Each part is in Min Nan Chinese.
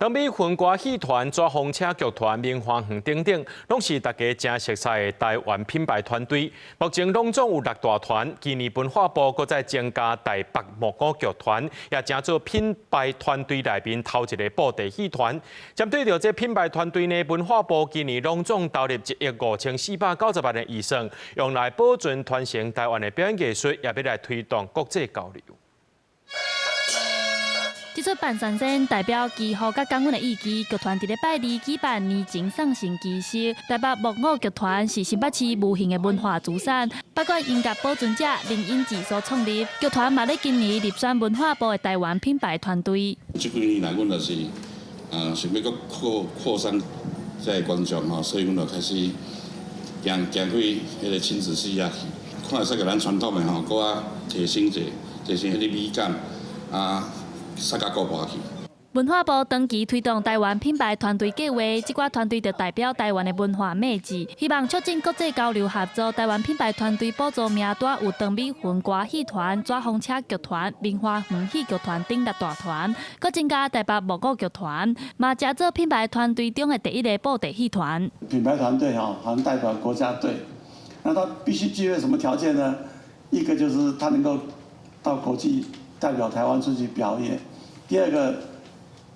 長美雲歌戲團、紙風車劇團、明華園等等，攏是大家誠熟悉的台灣品牌團隊。目前攏總有六大團，今年文化部閣再增加台北木偶劇團，也成做品牌團隊內面頭一個布袋戲團。針對著這品牌團隊呢，文化部今年攏總投入1億5490萬的預算，用來保存傳承台灣的表演藝術，也欲來推動國際交流。這齣扮神仙代表祈福佮感恩的意義，劇團佇禮拜二舉辦年終送神儀式。台北木偶劇團是新北市無形的文化資產，北管音樂保存者林英智所創立。劇團嘛咧今年入選文化部的台灣品牌團隊。這幾年來，阮就是想欲閣擴擴散這個觀眾吼，所以阮就開始行行去彼個親子戲仔去，看會使共咱傳統的吼，閣較提升者，提升彼個美感啊。煞較顧跋去。文化部長期推動台灣品牌團隊計劃，這寡團隊就代表台灣的文化魅力，希望促進國際交流合作。台灣品牌團隊補助名單有長美雲歌戲團、紙風車劇團、明華園戲劇團等六大團，閣增加台北木偶劇團，嘛成做品牌團隊中的第一個布袋戲團。品牌團隊哈，好像代表國家隊，那他必須具備什麼條件呢？一個就是他能夠到國際代表台灣出去表演。第二個，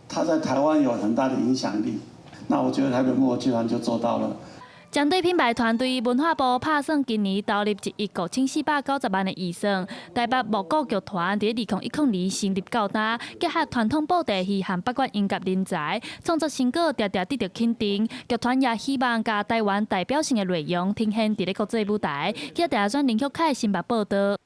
他在台灣有很大的影響力，那我覺得台北木偶劇團就做到了。針對品牌團隊，文化部拍算今年投入1億5490萬的預算，台北木偶劇團佇2010年成立到今，結合傳統布袋戲和北管音樂人才，創作成果常常得到肯定。劇團也希望共台灣代表性的內容呈現佇咧國際舞台。記者鄭選林旭凱新北報道。